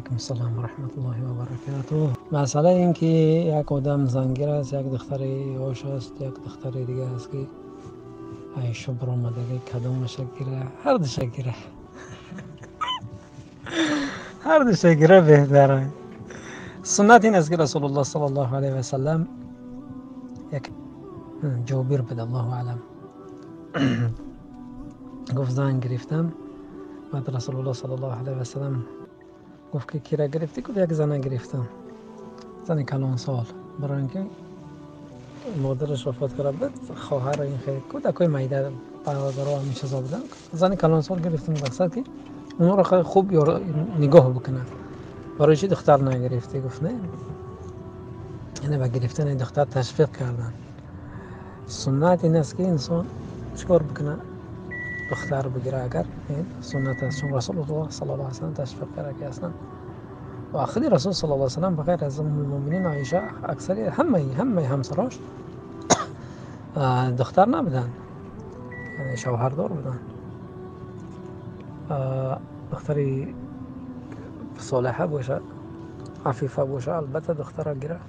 Алайкум ассалом ва раҳматуллоҳи ва баракатуҳ. Масъала ин ки як одам зангир аст, як духтари ёш аст, як духтари дига аст, ки айшо баромадаги, кадомаша гира? Ҳар душа гира, ҳар душа гира беҳтара. Суннат ин аст, ки Расулуллоҳ саллаллоҳу алайҳи васаллам як Ҷобир буд, Аллоҳу аълам, гуфт: «Зан гирифтам». Баъд Расулуллоҳ саллаллоҳу алайҳи васаллам гуфт, ки кира гирифтӣ? Гуфт: «Як зана гирифтам, зани калонсол», барои ин ки модараш вафот карда буд, хоҳар, ин хеле кӯдакҳои майда, бародаро, ҳамин чизо буданд. «Зани калонсол гирифтам, мақсад ки онҳоро хеле хуб нигоҳ бикунад». «Барои чӣ духтар нагирифтӣ?» Гуфт: «Не». Яъне ба гирифтани духтар ташвиқ кардан. Суннат ин аст, ки инсон чикор бикунад? Духтар бигира, агар суннат аст, чун Расулуллоҳ саллаллоҳу алайҳи васаллам ташвиқ карда, ки аслан ва худи Расул саллаллоҳу алайҳи васаллам ба ғайр аз Уммулмӯъминин Оиша, аксари ҳамаи ҳамсарош духтар набуданд, яъне шавҳардор буданд. Духтари солиҳа боша, афифа боша, албатта духтара гира.